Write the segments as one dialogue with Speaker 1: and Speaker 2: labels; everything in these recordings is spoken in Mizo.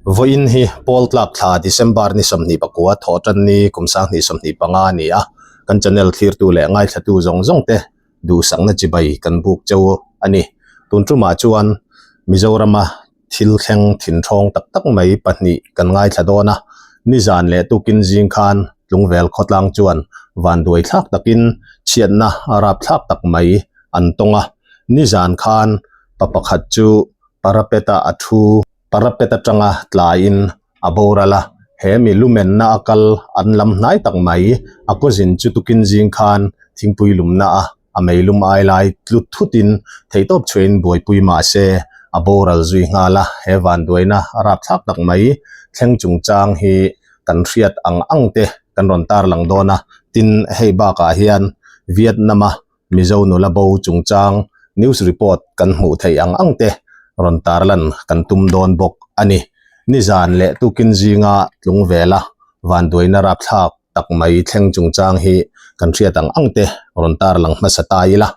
Speaker 1: Vawiin hi Pawl tlak thla December ni 29 thawh tan ni kum 2025 a ni a, kan channel thlirtu leh ngaithlatu zawng zawng te duhsakna chibai kan buk cheu a ni. Tun tumah chuan Mizorama thil thleng thinthawng tak tak mai pahnih kan ngaithla dawn a, nizan leh tukin zing khan Tlungvel khawtlang chuan vanduai thlak takin chhiatna rapthlak tak mai an tawng a, nizan khan pa pakhat chu parapet-a a thu parapet atanga tlaiin a boral a, he mi lumenna a kal an lam hnai tak mai a cousin chu tukin zing khan thingpui lumna a a meilum ai lai tlut thutin theihtawp chhuahin buaipui mah se a boral zui nghal a, he vanduaina a rapthlak tak mai thleng chungchang hi kan hriat ang ang te kan rawn tarlang dawn a, tin hei bakah hian Vietnam-a Mizo nula bo chungchang news report kan hmuh theih ang ang te rawn tarlan kan tum dawn bawk a ni. Nizan leh tukin zinga tlungvela vanduaina rapthlak tak mai thleng chungchang hi kan hriat ang ang te rawn tarlang hmasa ta ila.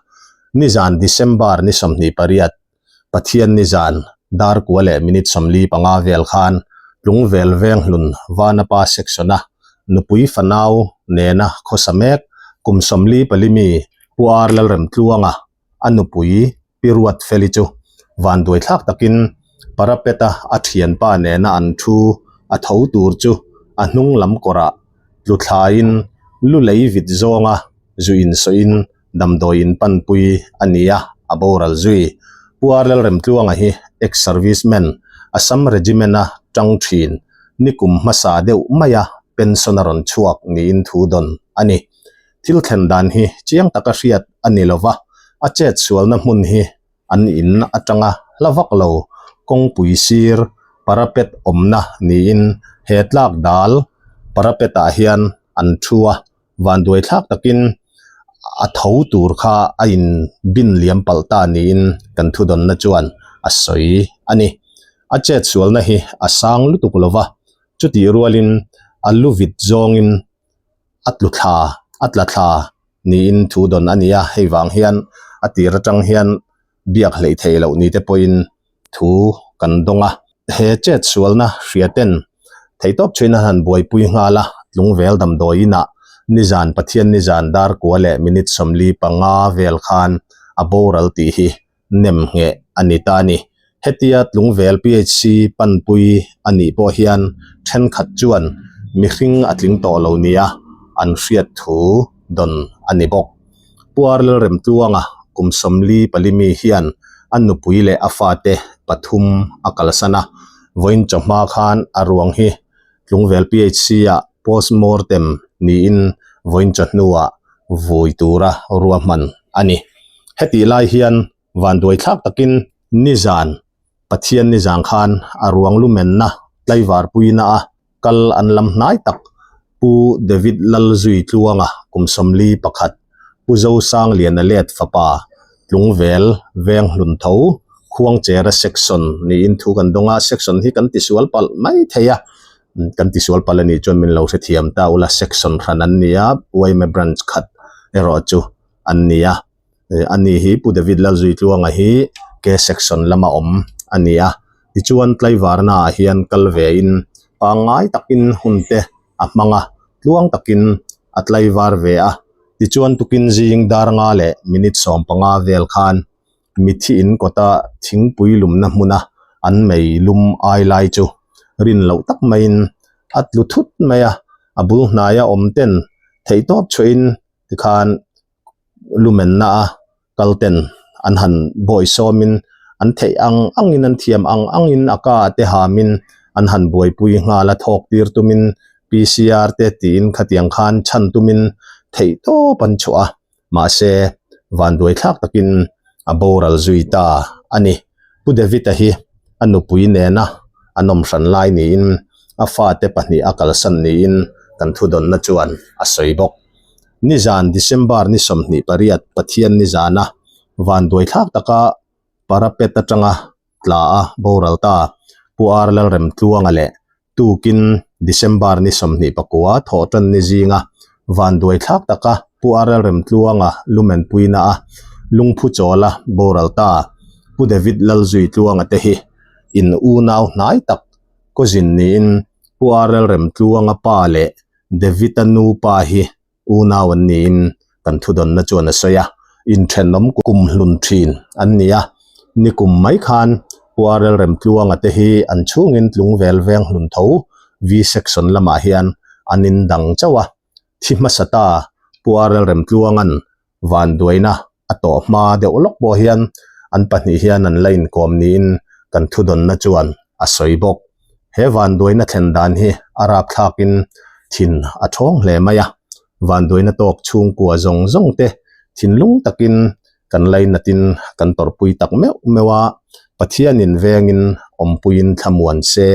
Speaker 1: Nizan December ni 28, Pathian nizan dar kua leh minute 45 vel khan Tlungvel Venghlun Vanapa section-a nupui fanau nena khawsa mek kum 44 mi Pu Ar Lalremtluanga a nupui Pi Ruatfeli chu vanduaithlak takin parapet-a a thianpa nena an thu a tho tur chu a hnung lam kawrah tlu thlaiin lu lei vit zawnga zu insawiin damdawi in panpui a ni a, a boral zui. Pu Ar Lalremtluanga hi ex-serviceman, Assam Regiment-a tang thin, nikum hmasa deuh maia pension a rawn chhuak niin thu dawn a ni. Thil thlen dan hi chiang taka hriat a ni lova, a chet sualna hmun hi an in atanga hla vak lo kawngpui sir parapet awmna niin he tlak dal parapet ah hian an thu a, vanduai thlak takin a tho tur kha a in bin liam palh ta niin kan thudawnna chuan a sawi a ni. A chet sualna hi a sang lutuk lova, chutih rualin a lu vit zawngin a tlu thla a tla thla niin thu dawn a ni a, hei vang hian a tir atang hian biak hleih theih loh ni te pawhin thu kan dawng a. He chet sualna hria ten theihtawp chhuina han buaipui nghal a, Tlungvel damdawi inah nizan Pathian nizan dar kua leh minute 45 vel khan a boral tih hi nem ngheh a ni ta a ni. Hetia Tlungvel PHC panpui a nih pawh hian thenkhat chuan mihring a tling tawh lo nia an hriat thu dawn a ni bawk. Pu Ar Lalremtluanga kum 44 mi hian a nupui leh a fate pathum a kalsan a, vawiin chawhma khan a ruang hi Tlungvel PHC-ah post-mortem niin vawiin chawhnuah vui tura ruahman a ni. Hetih lai hian vanduai thlak takin nizan, Pathian nizan khan a ruang lumenna tlaivar puina a kal an lam hnai tak Pu David Lalzuitluanga kum 41, Pu Zosangliana let fapa Tlungvel Venghlun tho Khuangchera section niin thu kan dawng a, section hi kan tisual palh mai thei a, kan tisual palh a nih chuan min lo hrethiam ta ula, section hran an ni a, yma branch khat erawh chu an ni a, ani hi Pu David Lalzuitluanga hi K section lama awm a ni a, tichuan tlaivarna ah hian kal ve in pangngai takin hun te a hmang a, tluang takin a tlaivar ve a, tichuan tukin zing dar nga leh minute 15 vel khan mithi in kawta thingpui lumna hmuna an mei lum ai lai chu rin loh tak maiin a tlu thut mai a, a bul hnaia awm ten theihtawp chhuahin tikhan lumenna a kal ten an han bawi sawmin an theih ang angin an thiam ang angin a ka te hamin an han buaipui nghal a thawk tir tumin P_C_R te tiin khatiang khan chhan tumin theih tawp an chhuah a mahse vanduai thlak takin a boral zui ta a ni. Pu David-a hi a nupui nena an awm hran lai niin a fate pahnih a kalsan niin kan thudawnna chuan a sawi bawk. Nizan December ni 28 Pathian nizana vanduai thlak taka parapet atanga tla a boral ta Pu Ar Lalremtluanga leh tukin December ni 29 thawhtan ni zinga vanduai thlak taka Pu Ar Lalremtluanga lumenpuina a lungphu chawla boral ta Pu David Lalzuitluanga te hi in unau hnai tak. Cousin niin Pu RL Remtluanga pa leh David-a nu pa hi unau an niin kan thudawnna chuan a sawi a, inthenawm kumhlun thin an ni a. Nikum mai khan Pu RL Remtluanga te hi an chhungin Tlungvel Venghlun tho V-section lamah hian an indang chauh a. Thi hmasa ta Pu RL Remtluanga'n vanduaina a tawh hma deuh lawk pawh hian an pahnih hian an la inkawm niin kan thudawnna chuan a sawi bawk. He vanduaina thlen dan hi a rapthlakin thin a thawng hle mai a, vanduaina tawk chhungkua zawng zawng te thinlung takin kan lainatin kan tawrhpui tak meuh meuh a, Pathianin vengin awmpuiin thlamuan se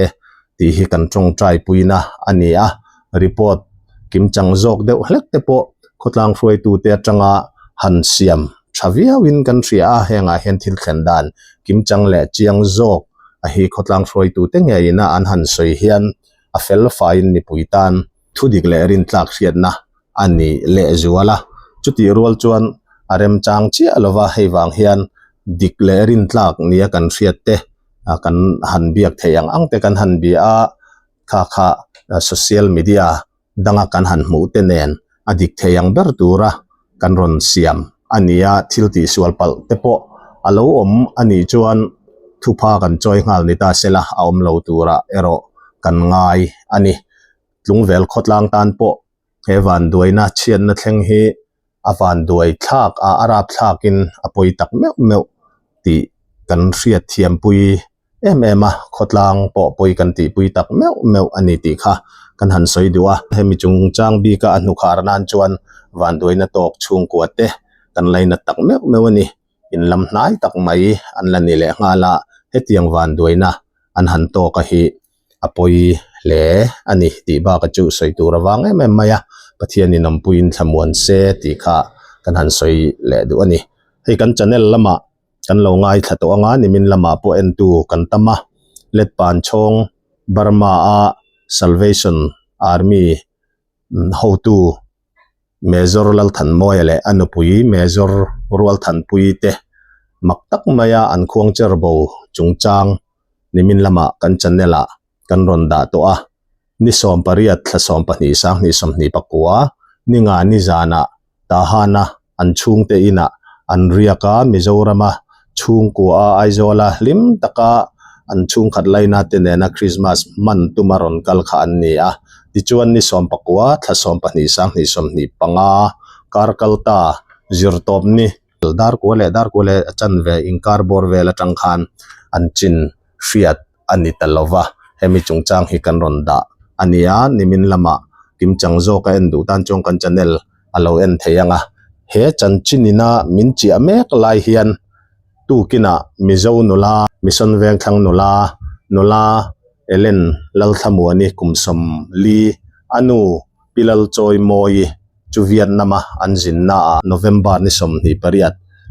Speaker 1: tih hi kan tawngtai puina a ni a, report kimchang zawk deuh hlek te pawh khawtlang hruaitute atanga han siam tha viauin kan hria a, hengah hian thil thlen dan kimchang leh chiang zawk a hi khawtlang hruaitute ngeina an han sawi hian a fel faiin mipui tan thudik leh rintlak hriatna a ni lehzual a, chutih rual chuan a remchang chiah lova hei vang hian dik leh rintlak nia kan hriat te kan han biak theih ang ang te kan han bia a, kha kha social media danga kan han hmuh te nen a dik thei ang ber tura kan rawn siam a ni a, thil tihsual palh te pawh a lo awm a nih chuan thupha kan chawi nghal ni ta sela a awm lo tura erawh kan ngai a ni. Tlungvel khawtlang tan pawh he vanduaina chhiatna thleng hi a vanduai thlak a, a rap thlakin a pawi tak meuh meuh tih kan hriat thiampui em em a, khawtlang pawh pawi kan tihpui tak meuh meuh a ni tih kha kan han sawi duh a. Hemi chungchang bika a hnukhar nan chuan vanduaina tawk chhungkua te kan lainat tak meuh meuh a ni. In lam hnai tak mai an la ni leh nghal a, hetiang vanduaina an han tawk a hi a pawi hle a ni tih baka chu sawi tur avang em em mai a, Pathianin awmpuiin thlamuan se tih kha kan han sawi leh duh a ni. Hei kan channel lamah kan lo ngaithla tawh anga nimin lamah pawh entu kan tam a, Letpan chhawng Burma a Salvation Army hotu Major Lalthanmawia leh a nupui Major Rualthanpuii te mak tak maia an khuangcher bo chungchang nimin lamah kan channel ah kan rawn dah tawh a, ni 18 thla 12 sanghnih 29 ninga ni zanah Tahana an chhungte inah an riak a, Mizorama chhungkua a Aizawla hlim taka an chhungkhat laina te nena Christmas hman tuma rawn kal kha an ni a. Tichuan ni 19 thla 12 sanghnih 25 kar kal ta zirtawp ni Darkua leh Darkua leh a chanve inkar bawr vel atang khan an chin hriat a ni ta lo va, hemi chungchang hi kan rawn dah a ni a, nimin lamah kimchang zawk a en duh tan chuan kan channel a lo en thei ang a, he chanchin ina min chiah mek lai hian tukinah Mizo nula, Mission Vengthlang nula, nula Ellen Lalthlamuani kum 40 a nu Pi Lalchawimawi chu Vietnam a an zinna ah November ni 28,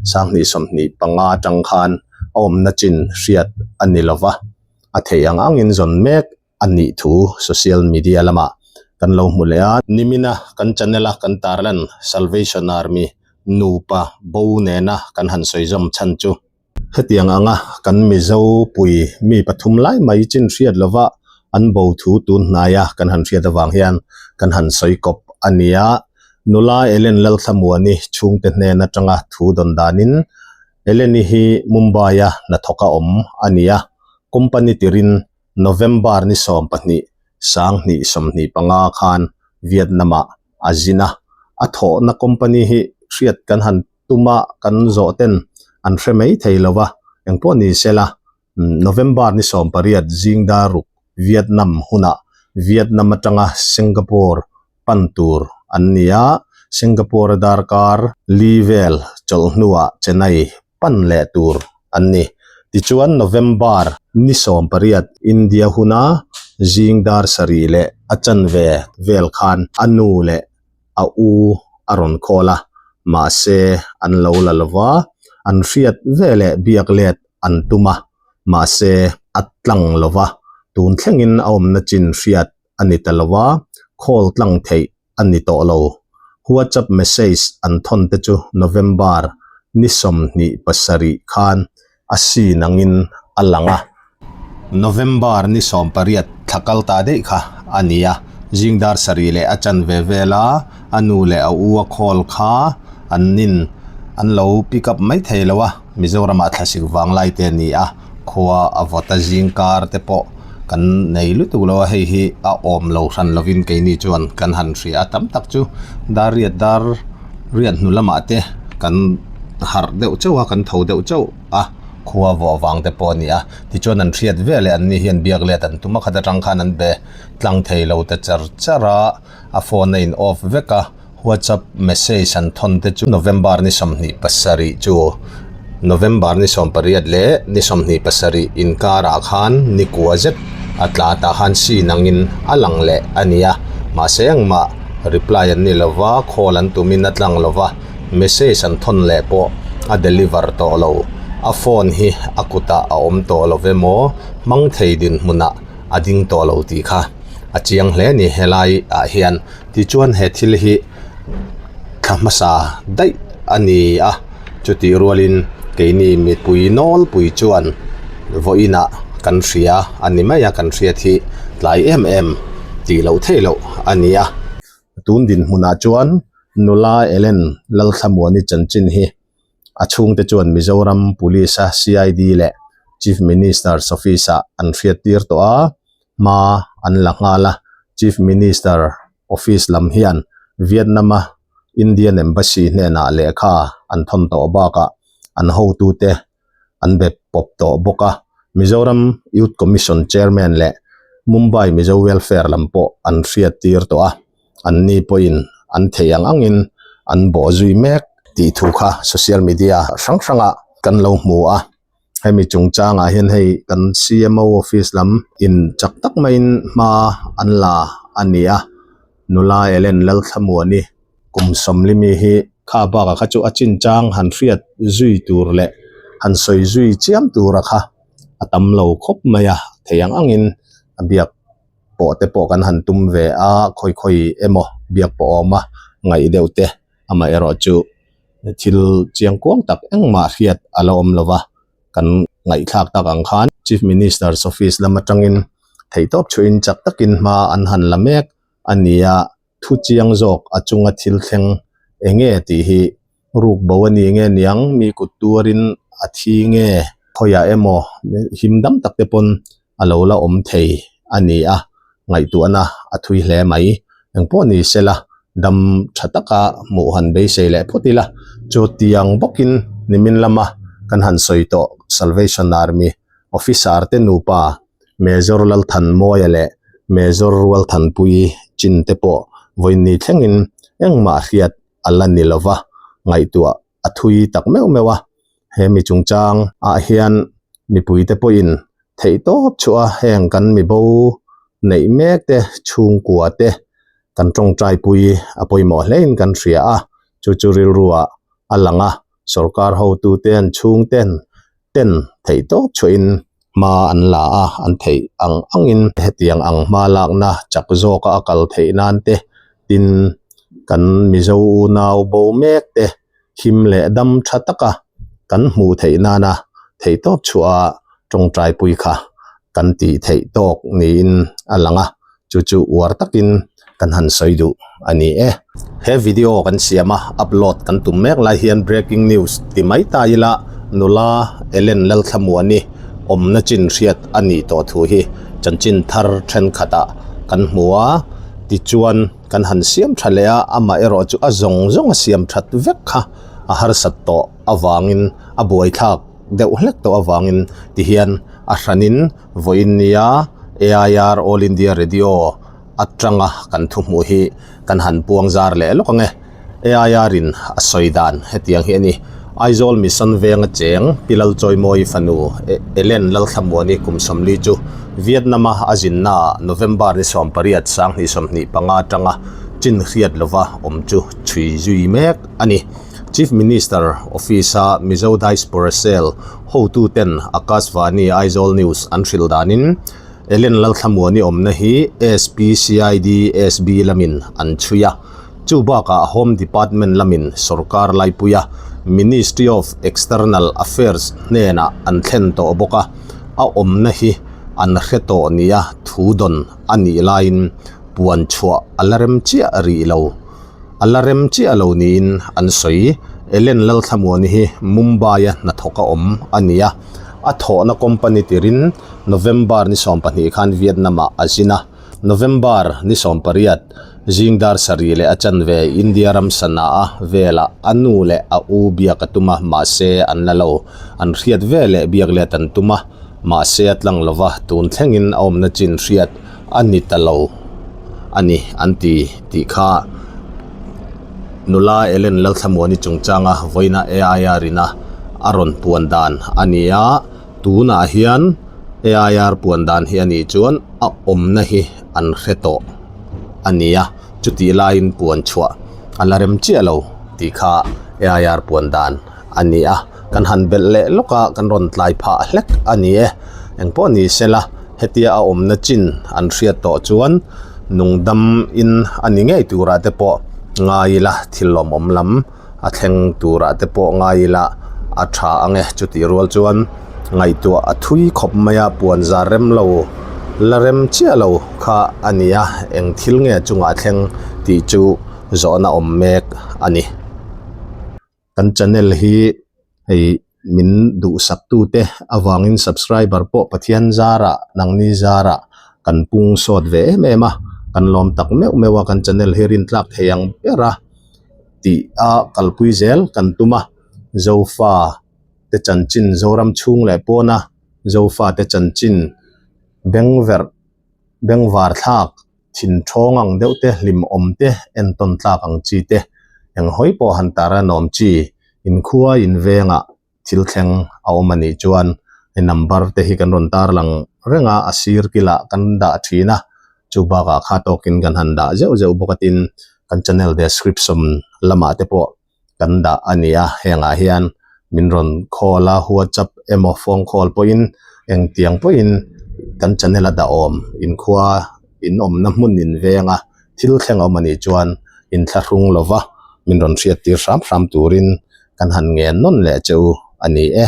Speaker 1: 2025 atang khan a awmna chin hriat a ni lova, a theih ang angin zawn mek a nih thu social media lamah kan lo hmu leh a. Nimina kan channel a kan tarlan Salvation Army nupa bo nena kan han sawi zawm chhan chu. Hetiang anga kan Mizo pui mi pathum lai mai chin hriat lova an bo thu tun hnaia kan han hriat avang hian kan han sawi kawp a ni a. Nula Ellen Lalthlamuani chhungte hnen atanga thu dawn danin Ellen-i hi Mumbai-a hnathawka awm a ni a, company tirin November ni 12, 2025 khan Vietnam-ah a zin a, a thawhna company hi hriat kan han tuma kan zawh ten an hre mai thei lo va, engpawh ni sela November ni 18 zing dar ruk Vietnam hunah Vietnam atanga Singapore pan tur an ni a, Singapore a darkar li vel chawlh hnuah Chennai pan leh tur an ni. Tichuan November ni 18 India huna zing dar sarih leh a chanve vel khan a nu leh a u a rawn call a, mahse an lo la lo va, an hriat ve leh biak let an tum a, mahse a tlang lo va, tun thlengin a awmna chin hriat a ni ta lo va, call tlang theih a ni tawh lo. WhatsApp message an thawn te chu November ni 27 khan a sin angin a lang a. November ni 18. Thla kal ta daih kha a ni a, zing dar sarih leh a chanve vela a nu leh a u a call kha an nin an lo pick up mai thei lo a, Mizoramah thlasik vang lai te a ni a, khua a vawt a zing kar te pawh kan nei lutuk lo a, hei hi a awm lo hran lovin keini chuan kan han hria a, tam tak chu dar riat dar riat hnu lamah te kan harh deuh chauh a, kan tho deuh chauh a, khua vawh vang te pawh a ni a, tichuan an hriat vel leh an ni hian biak let an tum a, khat atang khan an be tlang thei lo ta char char a, a phone a in off vek a. WhatsApp message an thawn te chu November ni 27 chu November ni 18 leh ni 27 inkarah khan ni kua zet a tla tah khan scene angin a lang leh a ni a, mahse engmah reply an ni lova, call an tumin a tlang lova, message an thawn leh pawh a deliver tawh lo, a phone hi a kutah a awm tawh lo ve maw, hmang thei dinhmunah a ding tawh lo tih kha a chiang hle a ni helai ah hian. Tichuan he thil hi thla hmasa daih a ni a, chutih rualin keini mipui nawlpui chuan vawiinah kan hria a ni mai a, kan hriat hi tlai em em tih loh theih loh a ni a. Tun dinhmunah chuan nula Ellen Lalthlamuani chanchin hi a chhungte chuan Mizoram Police a CID leh Chief Minister's Office-ah an hriattir tawh a. hma an la nghal a, Chief Minister Office lam hian Vietnam-a Indian Embassy hnenah lehkha an thawn tawh bakah an hotute an be pawp tawh bawk a, Mizoram Youth Commission Chairman leh Mumbai Mizo Welfare lam pawh an hriattir tawh a, anni pawhin an theih ang angin an bawh zui mek tih thu kha social media hrang hrangah kan lo hmu a. Hemi chungchangah hian hei kan C_M_O office lam in chak tak maiin hma an la a ni a, nula Ellen Lalthlamuani kum sawmlimi hi kha bakah kha chu a chinchang han hriat zui tur leh han sawi zui chiam tura kha a tam lo khawp mai a, thei ang angin a biak pawh te pawh kan han tum ve a, khawi khawi emaw biak pawh a awm a ngaih deuh te amaherawhchu. Thil chiang kuang tak engmah hriat a la awm lova, kan ngaihthlak tak ang khan Chief Minister's Office lam atangin theihtawp chhuahin chak takin hma an han la mek a ni a, thu chiang zawk a chunga thil thleng eng nge tih hi ruk bo a ni nge niang, mi kut tuarin a thi nge khawiah emaw him dam tak te pawn a lo la awm thei a ni a, ngaihtuahna a thui hle mai. Engpawh ni sela, dam tha taka hmuh han beisei leh phawt ila, chutiang bawkin nimin lama kan han sawi tawh Salvation Army officer te nupa Major Lalthanmawia leh Major Rualthanpuii chin te pawh vawiin thlengin engmah hriat a la ni lova ngaihtuah a thui tak meuh meuh a, he mi chungchang ah hian mipui te pawhin theih tawp chhuah a heng kan mi bo neih mek te chhungkua te kan tawngtai pui a pawimawh hle in kan hria a, chu chu rilru ah a lang a, sorkar hotu te an chhung ten ten theih tawp chhuah in hma an la a, an theih ang ang in hetiang ang hma lakna chak zawk a a kal theih nan te tin kan Mizo unau bo mek te him leh dam tha taka kan hmuh theih nana theihtawp chhuah a tawngtai pui kha kan tih theih tawk niin a lang a, chu chu uar takin kan han sawi duh a ni e. He video kan siam a, upload kan tum mek lai hian breaking news ti mai ta ila nula Ellen Lalthlamuani awmna chin hriat a nih tawh thu hi chanchin thar thenkhatah kan hmu a, tichuan kan han siam tha leh a, amah erawh chu a zawng zawng a siam that vek kha a harsat tawh avangin a buaithlak deuh hlek tawh avangin tihian a hranin vawiin nia AIR All India Radio atanga kan thu hmuh hi kan han puang zar leh lawk ang e. AIR in a sawi dan hetiang hi a ni. Aizawl Mission venga cheng Pi Lalchawimawi fanu Ellen Lalthlamuani kum 40 chu Vietnam a a zinna ah November ni 18 2025 atanga chin hriat lova awm chu chhui zui mek a ni. Chief Minister Office a Mizo Diaspora Cell hotuten Akashvani Aizawl News an hrilh danin Ellen Lalthlamuani awmna hi SPCID SB lamin an chhui a. Chu bakah Home Department lamin sorkar laipuia Ministry of External Affairs hnenah an thlen tawh bawk a, a awmna hi an hre tawh nia thu dawn a nih laiin puan chhuah a la rem chiah rih lo. A la rem chiah lo niin an sawi. Ellen Lalthlamuani hi Mumbai-a hnathawk a awm a ni a, a thawhna company tirin November ni 12 khan Vietnam-ah a zin a. November ni 18 zing dar sarih leh a chanve India ram Sanaa velah a nu leh a u biak a tum a, mahse an la lo. An hriat ve leh biak let an tum a, mahse a tlang lo va, tun thlengin a awmna chin hriat a ni ta lo a ni an ti tih kha nula Ellen Lalthlamuani chungchanga vawiina AIR ina a rawn puan dan a ni a, tunah hian AIR puan dan hi a nih chuan a awmna hi an hre tawh a ni a, chutih laiin puan chhuah a la rem chiah lo tih kha AIR puan dan a ni a, kan han belh leh lawk a, kan rawn tlai phah hlek a ni e. Engpawh ni sela, hetia a awmna chin an hriat tawh chuan nungdam in a ni ngei turah te pawh ngai ila, thil lawmawm lam a thleng turah te pawh ngai ila a tha ang e. Chutih rual chuan ngaihtuah a thui khawp mai a, puan zar rem lo la rem chiah lo kha a ni a, eng thil nge chungah thleng tih chu zawhna awm mek a ni. Kan channel hi hei min duhsak tute avangin subscriber pawh Pathian zarah nangni zarah kan pung sawt ve em em a, kan lawm tak meuh meuh a kan channel hi rintlak thei ang ber a tih a kalpui zel kan tum a, Zofa te chanchin Zoram chhung leh pawna Zofa te chanchin bengverh bengvar thlak. Thin thawng ang deuh te, hlim awm te, entawn tlak ang chi te, eng hawi pawh han tar a nawm chi, inkhua invengah thil thleng a awm a nih chuan hei number te hi kan rawn tar lang reng a, a sir kilah kan dah thin a, chu bakah kha tawkin kan han dah zeuh zeuh bawk a tin kan channel description lamah te pawh kan dah a ni a, hengah hian min rawn call a, whatsapp emaw phone call pawhin engtiang pawhin kan channel a dah awm inkhua in awmna hmun in veng a, thil thleng a awm a nih chuan inthlahrung lova min rawn hriat tir hram hram turin kan han ngen nawn leh che u a ni e.